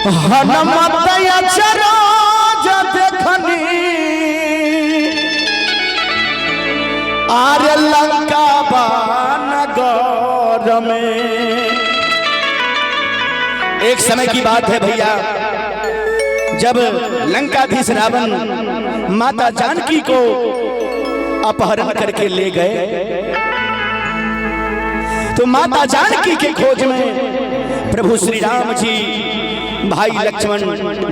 हनुमत अचरज देखनी आर लंका नगर में। एक समय की बात है भैया, जब लंकाधीश रावण माता जानकी को अपहरण करके ले गए, तो माता जानकी के खोज में प्रभु श्री राम जी, भाई लक्ष्मण,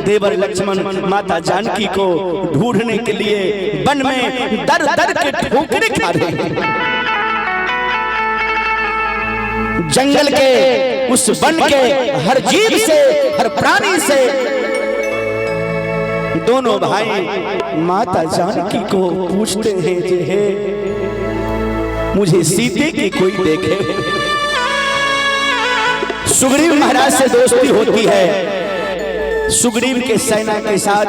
देवर लक्ष्मण माता जानकी को ढूंढने के लिए वन में दर दर के ठोकरे खा रहे हैं। जंगल के उस वन के हर जीव से, हर प्राणी से दोनों भाई माता जानकी को पूछते हैं जे हे मुझे सीते की कोई देखे। सुग्रीव महाराज से दोस्ती होती है। सुग्रीव के सेना के साथ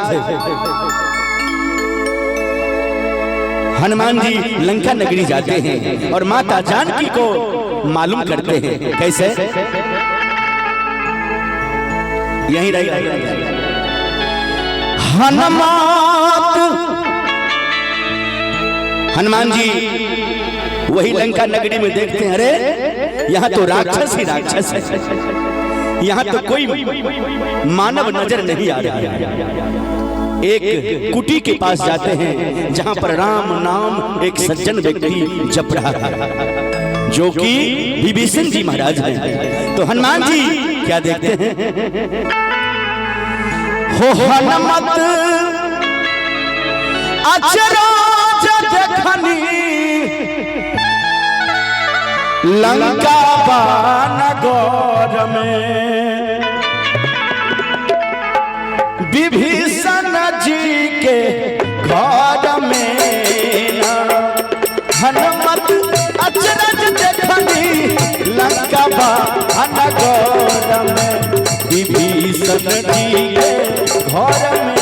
हनुमान जी लंका नगरी जाते हैं और माता जानकी को मालूम करते हैं। कैसे? यहीं रही हनुमान। हनुमान जी वही लंका नगरी में देखते हैं, अरे यहाँ तो राक्षस ही राक्षस है, यहाँ तो कोई मानव नजर नहीं आ रहा है। एक कुटी के पास जाते हैं जहां पर राम नाम एक सज्जन व्यक्ति जप रहा है, जो कि विभीषण जी महाराज हैं। तो हनुमान जी क्या देखते हैं? हो हनुमत अचरज देखनी लंका नगर में विभीषण जी के घर में हनुमत अचरज देखनी लंका नगर में विभीषण जी के घर में।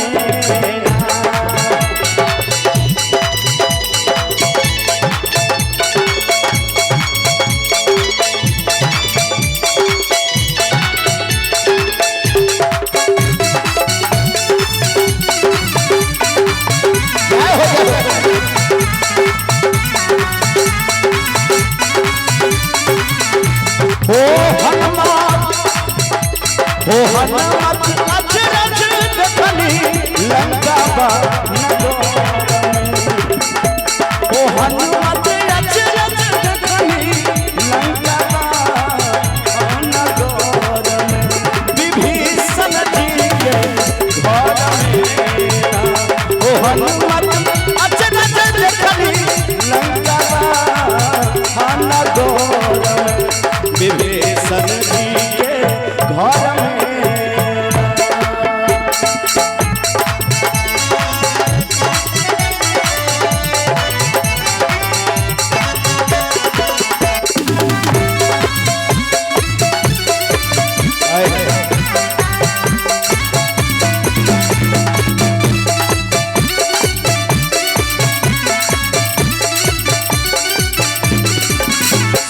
हो हनुमत अचरज देखनी लंका नगर में। हो हनुमत अचरज देखनी लंका नगर में विभीषण जी के घर में। हो हनुमत अचरज देखनी लंका नगर में विभीषण जी के घर में।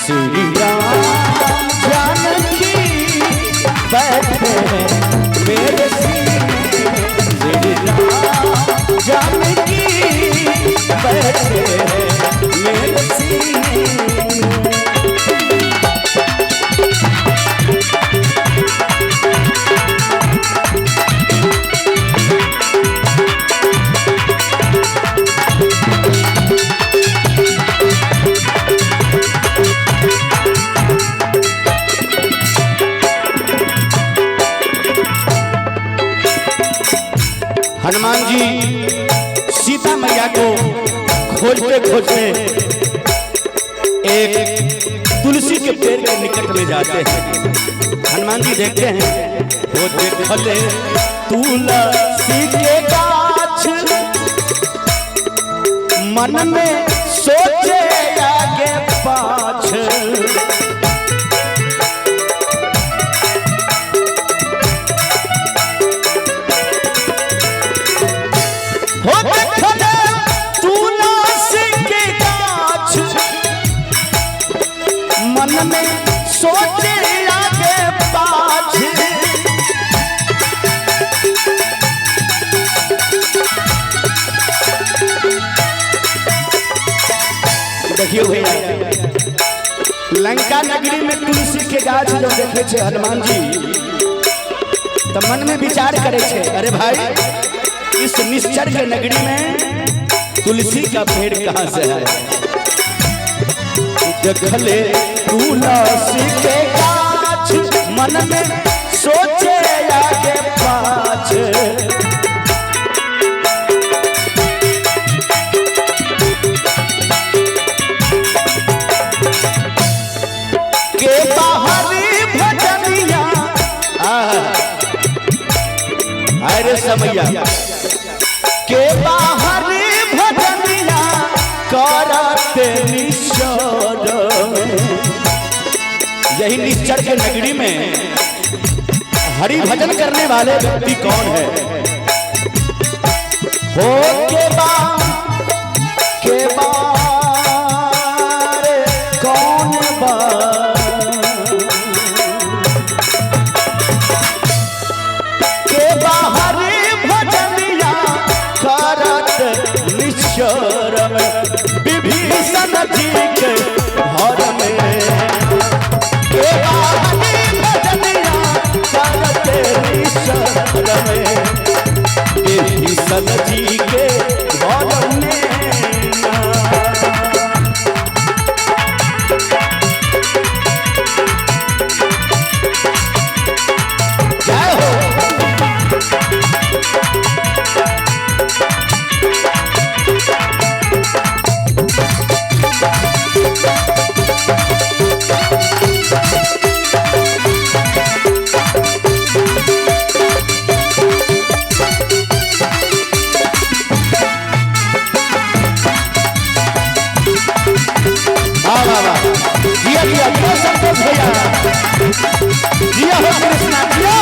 श्री राम जानकी बैठे मेरे सीने, श्री राम जानकी बैठे मेरे सीने। हनुमान जी सीता मैया को खोजते खोजते एक तुलसी के पेड़ के निकट में जाते हैं। हनुमान जी देखते हैं, वो देखले तुलसी के गाछ मन में सोचे आगे पाछ। हो देखले तुलसी के गाछ मन में सोचे आगे पाछ। लंका नगरी में तुलसी के गाछ जो देखे छे हनुमान जी तो मन में विचार करे छे, अरे भाई इस निश्चर के नगरी में तुलसी का पेड़ कहाँ से है। देखले तुलसी के गाछ मन में सोचे आगे पाछ। के बाहरी भजनिया अरे समैया के बाहरी भजनिया करते निश्चर। यही निश्चर के नगरी में हरि भजन करने वाले व्यक्ति कौन है। हो के बार कौन बा के बाहरी भजनिया करत निश्चर में विभीषण जी के घर में। के बाहरी भजनिया करत निश्चर में विभीषण जी के घर में। जय हो। वाह वाह वाह, जिया जिया जिया संतोष भैया, जिया हो कृष्णा जिया।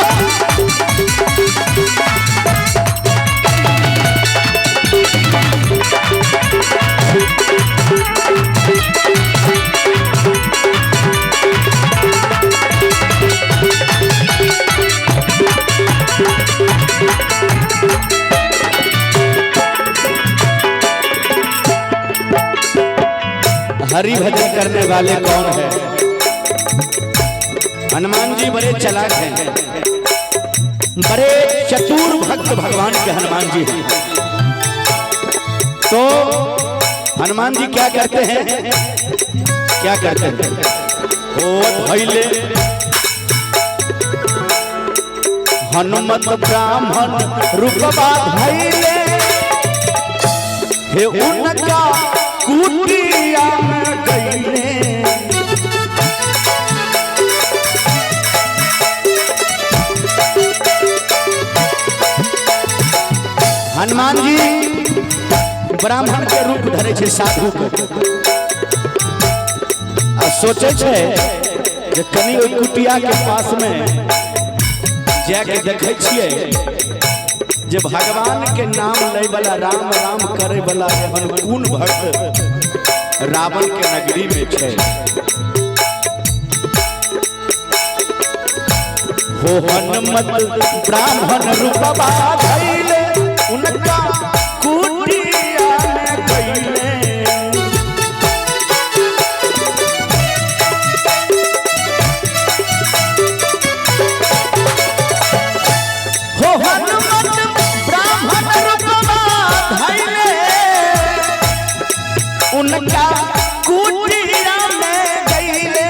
हरि भजन करने वाले कौन है। हनुमान जी बड़े चालाक हैं, बड़े चतुर भक्त भगवान के हनुमान जी हैं। तो हनुमान जी क्या करते हैं, क्या करते हैं, ओ धैले हनुमत ब्राह्मण रूपबा धैले हे उनका कुटिया में गईले। हनुमान जी ब्राह्मण के रूप धरे छे साधु के, आ सोचे छे जे कनी ओहि कुटिया के पास में जाके देखे छियै जे भगवान के नाम ले वाला राम राम करे वाला एहन कोन भक्त रावण के नगरी में छे। हो हनुमत ब्राह्मण रूपबा धैले उनका कुटिया में गईले। हो हनुमत ब्राह्मण रूपबा धैले उनका कुटिया में गईले।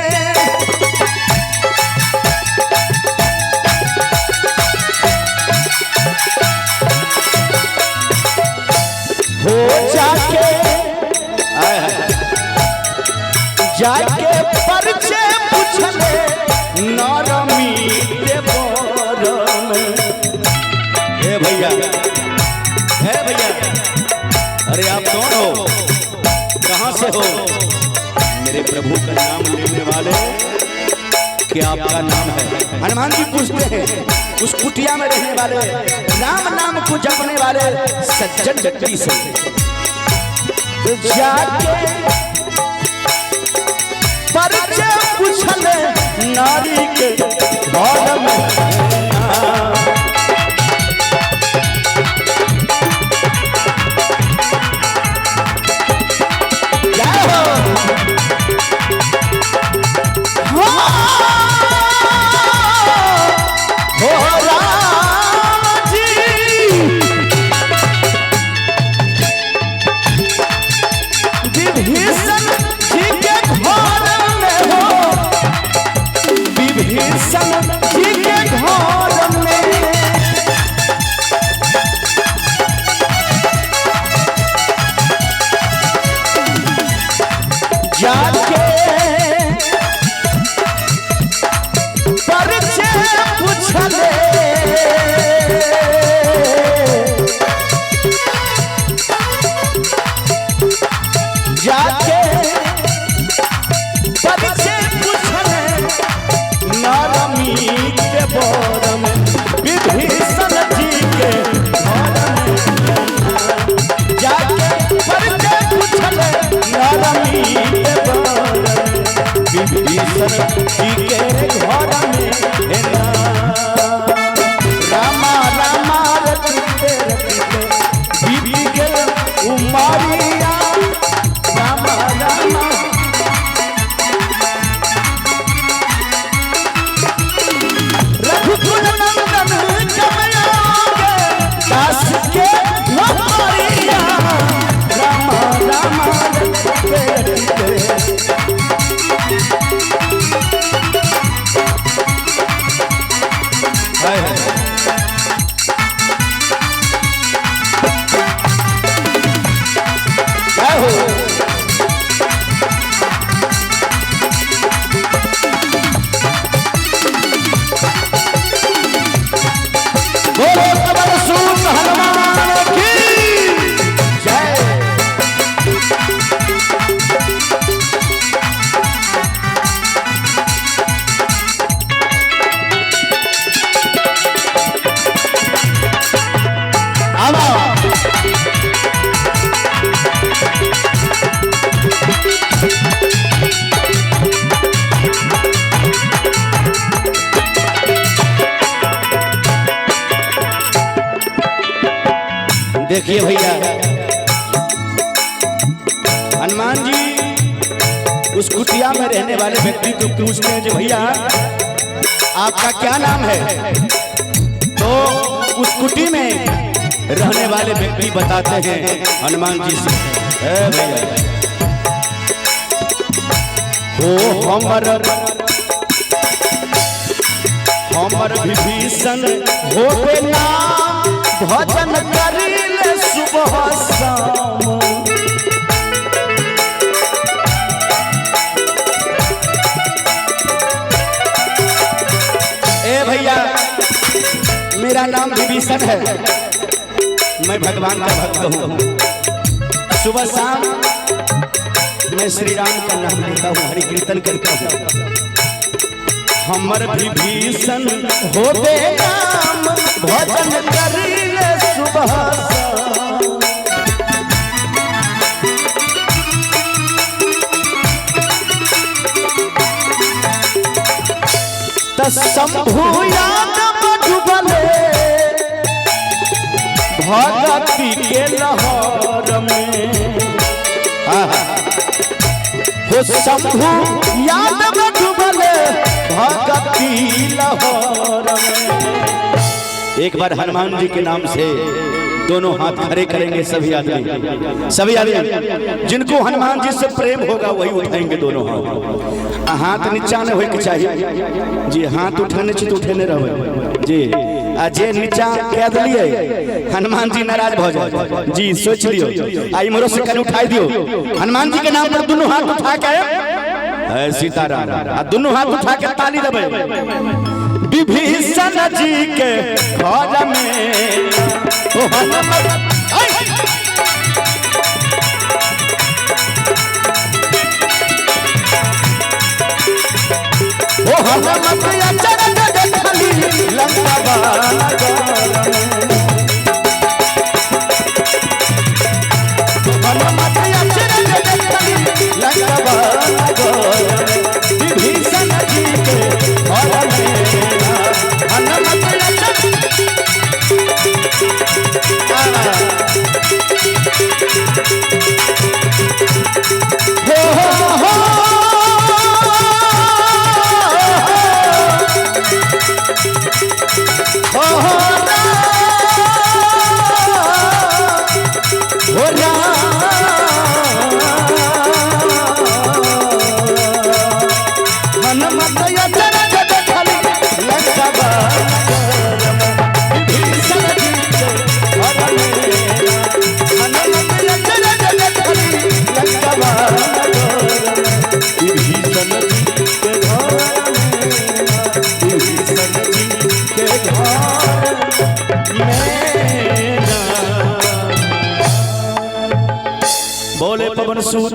हो जाके जाके परचे पूछले नरमी देवर में। हे भैया, हे भैया, अरे आप कौन हो, कहां से हो, मेरे प्रभु का नाम लेने वाले क्या आपका नाम है। हनुमान जी पूछते हैं उस कुटिया में रहने वाले राम नाम को जपने वाले सज्जन व्यक्ति से। जाके परचे पूछले नारी के घर में। जय हो। विभीषण जी के घर में। जाके परिचय पूछले जाके परिचय पूछले नरमी के बर में विभीषण जी के घर में। जाके परिचय पूछले नरमी के बर में विभीषण जी के घर में। रामा रामा रटते रटते बीत गेल उमरिया रामा रामा। रघुकुल नंदन कमलागे दास के घमरिया रामा रामा रटते रटते। हाय हाय जय हो। बोलो कमल सूत हनुमान की जय। आवा देखिए भैया, हनुमान जी उस कुटिया में रहने वाले व्यक्ति को पूछते हैं जो भैया आपका क्या नाम है, तो उस कुटी में रहने वाले व्यक्ति बताते हैं हनुमान जी से, ए भैया हो हमर हमर विभीषण होबे नाम भजन करिले सुबह शाम। ए भैया मेरा नाम विभीषण है, मैं भगवान का भक्त हूँ। सुबह शाम मैं श्री राम का नाम लेता हूँ, हरि कीर्तन करता हूँ। हमर विभीषण होबे नाम भजन करिले सुबह शाम। त शंभु यादव डूबले भगती के लहर में। हो शंभु यादव डूबले भगती लहर में। एक बार हनुमान जी के नाम से दोनों हाथ खड़े करेंगे सभी आदमी, सभी आदमी जिनको हनुमान जी से प्रेम होगा वही उठाएंगे दोनों हाथ। हाथ नीचा नहीं होए के चाहिए जी, हाथ उठाने छी तो उठेने रहो जी। आ जे नीचा कह दिलिए हनुमान जी नाराज भ जाए जी, सोच लियो। आ इमरो से कन उठाई दियो हनुमान जी के नाम पर, दोनों हाथ उठा के है सीताराम, आ दोनों हाथ उठा के ताली देबै विभीषण जी के घर में। ओ हनुमान ओ हनुमत अचरज देखली लंका बानर में। हनुमत अचरज देखली लंका बानर में विभीषण जी के घर में। हनुमत अचरज हो हो हो हो हो हनुमत अचरज देखली लक्ष्मण सूत।